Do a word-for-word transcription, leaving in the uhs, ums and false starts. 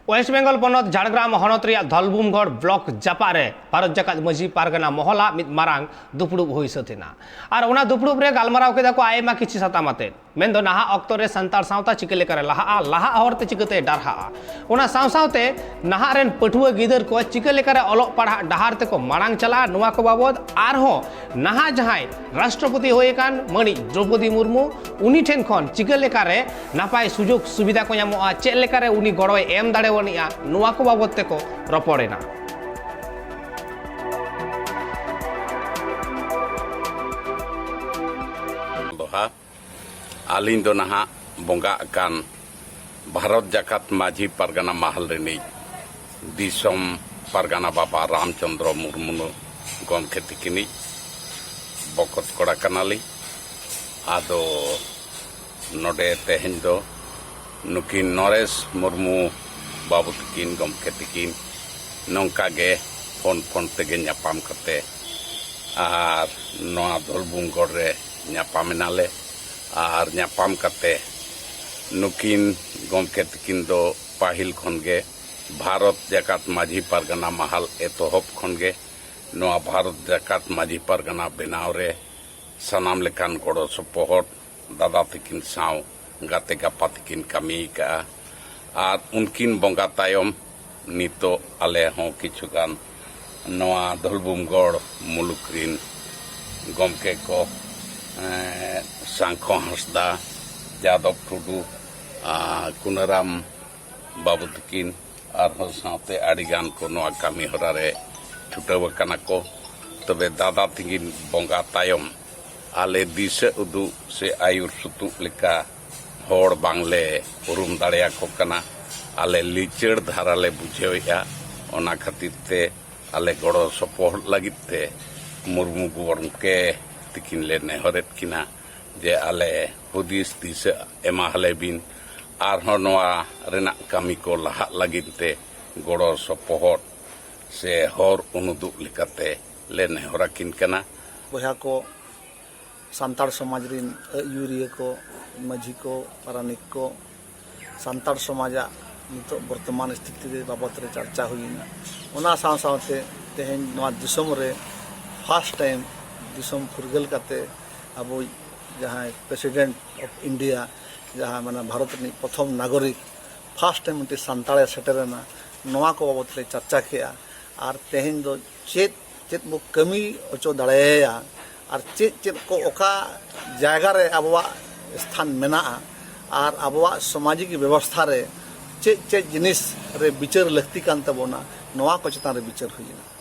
West Bengal ᱯᱚᱱᱚᱛ ᱡᱷᱟᱲᱜᱨᱟᱢ ᱦᱚᱱᱚᱛ ᱨᱮᱭᱟᱜ ᱫᱷᱚᱞᱵᱷᱩᱢᱜᱚᱲ ᱵᱞᱚᱠ ᱡᱟᱯᱟᱜ ᱨᱮ ᱵᱷᱟᱨᱚᱛ ᱡᱟᱠᱟᱛ ᱢᱟᱹᱡᱷᱤ ᱯᱟᱨᱜᱟᱱᱟ ᱢᱚᱦᱚᱞᱟᱜ ᱢᱤᱫ ᱢᱟᱨᱟᱝ ᱫᱩᱯᱲᱩᱵ ᱦᱩᱭ ᱥᱟᱹᱛ ᱮᱱᱟ᱾ ᱟᱨ ᱚᱱᱟ ᱫᱩᱯᱲᱩᱵ ᱨᱮ ᱜᱟᱞᱢᱟᱨᱟᱣ ᱠᱮᱫᱟ ᱠᱚ ᱟᱭᱢᱟ ᱠᱤᱪᱷᱩ ᱥᱟᱛᱟᱢ ᱟᱛᱮ, ᱢᱮᱱᱫᱚ ᱱᱟᱦᱟᱜ ᱚᱠᱛᱚ ᱨᱮ ᱥᱟᱱᱛᱟᱲ ᱥᱟᱶᱛᱟ ᱪᱤᱠᱟᱹ ᱞᱮᱠᱟᱨᱮ ᱞᱟᱦᱟᱜᱼᱟ, ᱞᱟᱦᱟᱜ ᱦᱚᱨ ᱛᱮ ᱪᱤᱠᱟᱹᱛᱮ ᱰᱟᱨᱦᱟᱜᱼᱟ, ᱚᱱᱟ ᱥᱟᱶ ᱥᱟᱶᱛᱮ ᱱᱟᱦᱟᱜ ᱨᱮᱱ ᱯᱟᱹᱴᱷᱩᱣᱟᱹ ᱜᱤᱫᱟᱹᱨ ᱠᱚ ᱪᱤᱠᱟᱹ ᱞᱮᱠᱟᱨᱮ ᱚᱞᱚᱜ ᱯᱟᱲᱦᱟᱜ ᱰᱟᱦᱟᱨ ᱛᱮᱠᱚ ᱢᱟᱲᱟᱝ ᱪᱟᱞᱟᱜᱼᱟ, ᱱᱚᱣᱟ ᱠᱚ ᱵᱟᱵᱚᱫ ᱟᱨᱦᱚᱸ ᱱᱟᱦᱟᱜ ᱡᱟᱦᱟᱸᱭ ᱨᱟᱥᱴᱨᱚᱯᱚᱛᱤ ᱦᱩᱭ ᱟᱠᱟᱱ ᱢᱟᱹᱱᱤᱡ ᱫᱨᱚᱣᱯᱚᱫᱤ ᱢᱩᱨᱢᱩ, ᱩᱱᱤ ᱴᱷᱮᱱ ᱠᱷᱚᱱ ᱪᱤᱠᱟᱹ ᱞᱮᱠᱟᱨᱮ ᱱᱟᱯᱟᱭ ᱥᱩᱡᱳᱜᱽ ᱥᱩᱵᱤᱫᱷᱟ ᱠᱚ ᱧᱟᱢᱚᱜᱼᱟ, ᱪᱮᱫ ᱞᱮᱠᱟᱨᱮ ᱩᱱᱤ ᱜᱚᱲᱚᱭ ᱮᱢ ᱫᱟᱲᱮᱣᱟᱱᱤᱡᱼᱟ, ᱱᱚᱣᱟ ᱠᱚ ᱵᱟᱵᱚᱫ ᱛᱮᱠᱚ ᱨᱚᱯᱚᱲ ᱮᱱᱟ᱾ ᱫᱚᱦᱟ, ᱟᱹᱞᱤᱧ ᱫᱚ ᱱᱟᱦᱟᱜ ᱵᱚᱸᱜᱟ ᱟᱠᱟᱱ ᱵᱷᱟᱨᱚᱛ ᱡᱟᱠᱟᱛ ᱢᱟᱹᱡᱷᱤ ᱯᱟᱨᱜᱟᱱᱟ ᱢᱟᱦᱟᱞ ᱨᱤᱱᱤᱡ ᱫᱤᱥᱚᱢ ᱯᱟᱨᱜᱟᱱᱟ ᱵᱟᱵᱟ ᱨᱟᱢᱪᱚᱸᱫᱽᱨᱚ ᱢᱩᱨᱢᱩ ᱜᱚᱢᱠᱮ ᱛᱤᱠᱤᱱᱤᱡ ᱵᱚᱠᱚᱛ ᱠᱚᱲᱟ ᱠᱟᱱᱟᱞᱤᱧ᱾ ᱟᱫᱚ ᱱᱚᱰᱮ ᱛᱮᱦᱮᱧ ᱫᱚ ᱱᱩᱠᱤᱱ ᱱᱚᱨᱮᱥ ᱢᱩᱨᱢᱩ ᱵᱟᱹᱵᱩ ᱛᱤᱠᱤᱱ, ᱜᱚᱢᱠᱮ ᱛᱤᱠᱤᱱ, ᱱᱚᱝᱠᱟ ᱜᱮ ᱯᱷᱳᱱ ᱯᱷᱳᱱ ᱛᱮᱜᱮ ᱧᱟᱯᱟᱢ ᱠᱟᱛᱮ ᱟᱨ ᱱᱚᱣᱟ ᱫᱷᱚᱞᱵᱷᱩᱢᱜᱚᱲ ᱨᱮ ᱧᱟᱯᱟᱢ ᱮᱱᱟᱞᱮ᱾ ᱟᱨ ᱧᱟᱯᱟᱢ ᱠᱟᱛᱮ ᱱᱩᱠᱤᱱ ᱜᱚᱢᱠᱮ ᱛᱤᱠᱤᱱ ᱫᱚ ᱯᱟᱹᱦᱤᱞ ᱠᱷᱚᱱ ᱜᱮ ᱵᱷᱟᱨᱚᱛ ᱡᱟᱠᱟᱛ ᱢᱟᱹᱡᱷᱤ ᱯᱟᱨᱜᱟᱱᱟ ᱢᱟᱦᱟᱞ ᱮᱛᱚᱦᱚᱵ ᱠᱷᱚᱱ ᱜᱮ ᱱᱚᱣᱟ ᱵᱷᱟᱨᱚᱛ ᱡᱟᱠᱟᱛ ᱢᱟᱹᱡᱷᱤ ᱯᱟᱨᱜᱟᱱᱟ ᱵᱮᱱᱟᱣ ᱨᱮ ᱥᱟᱱᱟᱢ ᱞᱮᱠᱟᱱ ᱜᱚᱲᱚ ᱥᱚᱯᱚᱦᱚᱫ ᱫᱟᱫᱟ ᱛᱤᱠᱤᱱ ᱥᱟᱶ ᱜᱟᱛᱮ ᱜᱟᱯᱟ ᱛᱤᱠᱤᱱ ᱠᱟᱹᱢᱤ ᱟᱠᱟᱫᱼᱟ᱾ ᱟᱨ ᱩᱱᱠᱤᱱ ᱵᱚᱸᱜᱟ ᱛᱟᱭᱚᱢ ᱱᱤᱛᱚᱜ ᱟᱞᱮ ᱦᱚᱸ ᱠᱤᱪᱷᱩ ᱜᱟᱱ ᱱᱚᱣᱟ ᱫᱷᱚᱞᱵᱷᱩᱢᱜᱚᱲ ᱢᱩᱞᱩᱠ ᱨᱤᱱ ᱜᱚᱢᱠᱮ ᱠᱚ, ᱮᱸ, ᱥᱟᱝᱠᱷᱚ ᱦᱟᱸᱥᱫᱟ, ᱡᱟᱫᱚᱵ ᱴᱩᱰᱩ, ᱟᱨ ᱠᱩᱱᱟᱨᱟᱢ ᱵᱟᱹᱵᱩ ᱛᱟᱹᱠᱤᱱ ᱟᱨᱦᱚᱸ ᱥᱟᱶᱛᱮ ᱟᱹᱰᱤ ᱜᱟᱱ ᱠᱚ ᱱᱚᱣᱟ ᱠᱟᱹᱢᱤ ᱦᱚᱨᱟ ᱨᱮ ᱪᱷᱩᱴᱟᱹᱣ ᱟᱠᱟᱱᱟ ᱠᱚ᱾ ᱛᱚᱵᱮ ᱫᱟᱫᱟ ᱛᱤᱠᱤᱱ ᱵᱚᱸᱜᱟ ᱛᱟᱭᱚᱢ ᱟᱞᱮ ᱫᱤᱥᱟᱹ ᱩᱫᱩᱜ ᱥᱮ ᱟᱹᱭᱩᱨ ᱥᱩᱛᱩᱜ ᱞᱮᱠᱟ ᱦᱚᱲ ᱵᱟᱝᱞᱮ ᱩᱨᱩᱢ ᱫᱟᱲᱮᱭᱟᱠᱚ ᱠᱟᱱᱟ᱾ ᱟᱞᱮ ᱞᱤᱪᱟᱹᱲ ᱫᱷᱟᱨᱟ ᱞᱮ ᱵᱩᱡᱷᱟᱹᱣᱮᱫᱼᱟ᱾ ᱚᱱᱟ ᱠᱷᱟᱹᱛᱤᱨ ᱛᱮ ᱟᱞᱮ ᱜᱚᱲᱚ ᱥᱚᱯᱚᱦᱚᱫ ᱞᱟᱹᱜᱤᱫ ᱛᱮ ᱢᱩᱨᱢᱩ ᱜᱚᱢᱠᱮ ᱛᱤᱠᱤᱱ ᱞᱮ ᱱᱮᱦᱚᱨᱮᱫ ᱠᱤᱱᱟ ᱡᱮ ᱟᱞᱮ ᱦᱩᱫᱤᱥ ᱫᱤᱥᱟᱹ ᱮᱢᱟ ᱦᱟᱞᱮ ᱵᱤᱱ᱾ ᱟᱨᱦᱚᱸ ᱱᱚᱣᱟ ᱨᱮᱱᱟᱜ ᱠᱟᱹᱢᱤ ᱠᱚ ᱞᱟᱦᱟᱜ ᱞᱟᱹᱜᱤᱫ ᱛᱮ ᱜᱚᱲᱚ ᱥᱚᱯᱚᱦᱚᱫ ᱥᱮ ᱦᱚᱨ ᱩᱱᱩᱫᱩᱜ ᱞᱮᱠᱟᱛᱮ ᱞᱮ ᱱᱮᱦᱚᱨ ᱟᱹᱠᱤᱱ ᱠᱟᱱᱟ᱾ ᱵᱚᱭᱦᱟ ᱠᱚ, ᱥᱟᱱᱛᱟᱲ ᱥᱚᱢᱟᱡᱽ ᱨᱤᱱ ᱟᱹᱭᱩᱨᱤᱭᱟᱹ ᱠᱚ, ᱢᱟᱹᱡᱷᱤ ᱠᱚ, ᱯᱟᱨᱟᱱᱤᱠ ᱠᱚ, ᱥᱟᱱᱛᱟᱲ ᱥᱚᱢᱟᱡᱟᱜ ᱱᱤᱛᱚᱜ ᱵᱚᱨᱛᱚᱢᱟᱱ ᱥᱛᱷᱤᱛᱤ ᱨᱮ ᱵᱟᱵᱚᱛ ᱨᱮ ᱪᱟᱨᱪᱟ ᱦᱩᱭᱮᱱᱟ᱾ ᱚᱱᱟ ᱥᱟᱶ ᱥᱟᱶᱛᱮ ᱛᱮᱦᱮᱧ ᱱᱚᱣᱟ ᱫᱤᱥᱚᱢ ᱨᱮ first time ᱫᱤᱥᱚᱢ ᱯᱷᱩᱨᱜᱟᱹᱞ ᱠᱟᱛᱮ ᱟᱵᱚ ᱡᱟᱦᱟᱸᱭ President of India, ᱡᱟᱦᱟᱸ ᱢᱟᱱᱮ ᱵᱷᱟᱨᱚᱛ ᱨᱤᱱᱤᱡ ᱯᱨᱚᱛᱷᱚᱢ ᱱᱟᱜᱚᱨᱤᱠ, first time ᱢᱤᱫᱴᱤᱡ ᱥᱟᱱᱛᱟᱲᱮ ᱥᱮᱴᱮᱨᱮᱱᱟ, ᱱᱚᱣᱟ ᱠᱚ ᱵᱟᱵᱚᱛ ᱞᱮ ᱪᱟᱨᱪᱟ ᱠᱮᱜᱼᱟ᱾ ᱟᱨ ᱛᱮᱦᱮᱧ ᱫᱚ ᱪᱮᱫ ᱪᱮᱫ ᱵᱚ ᱠᱟᱹᱢᱤ ᱦᱚᱪᱚ ᱫᱟᱲᱮᱭᱟᱭᱟ, ᱟᱨ ᱪᱮᱫ ᱪᱮᱫ ᱠᱚ ᱚᱠᱟ ᱡᱟᱭᱜᱟ ᱨᱮ ᱟᱵᱚᱣᱟᱜ ᱥᱛᱷᱟᱱ ᱢᱮᱱᱟᱜᱼᱟ, ᱟᱨ ᱟᱵᱚᱣᱟᱜ ᱥᱟᱢᱟᱡᱤᱠ ᱵᱮᱵᱚᱥᱛᱷᱟ ᱨᱮ ᱪᱮᱫ ᱪᱮᱫ ᱡᱤᱱᱤᱥ ᱨᱮ ᱵᱤᱪᱟᱹᱨ ᱞᱟᱹᱠᱛᱤ ᱠᱟᱱ ᱛᱟᱵᱚᱱᱟ, ᱱᱚᱣᱟ ᱠᱚ ᱪᱮᱛᱟᱱ ᱨᱮ ᱵᱤᱪᱟᱹᱨ ᱦᱩᱭᱮᱱᱟ᱾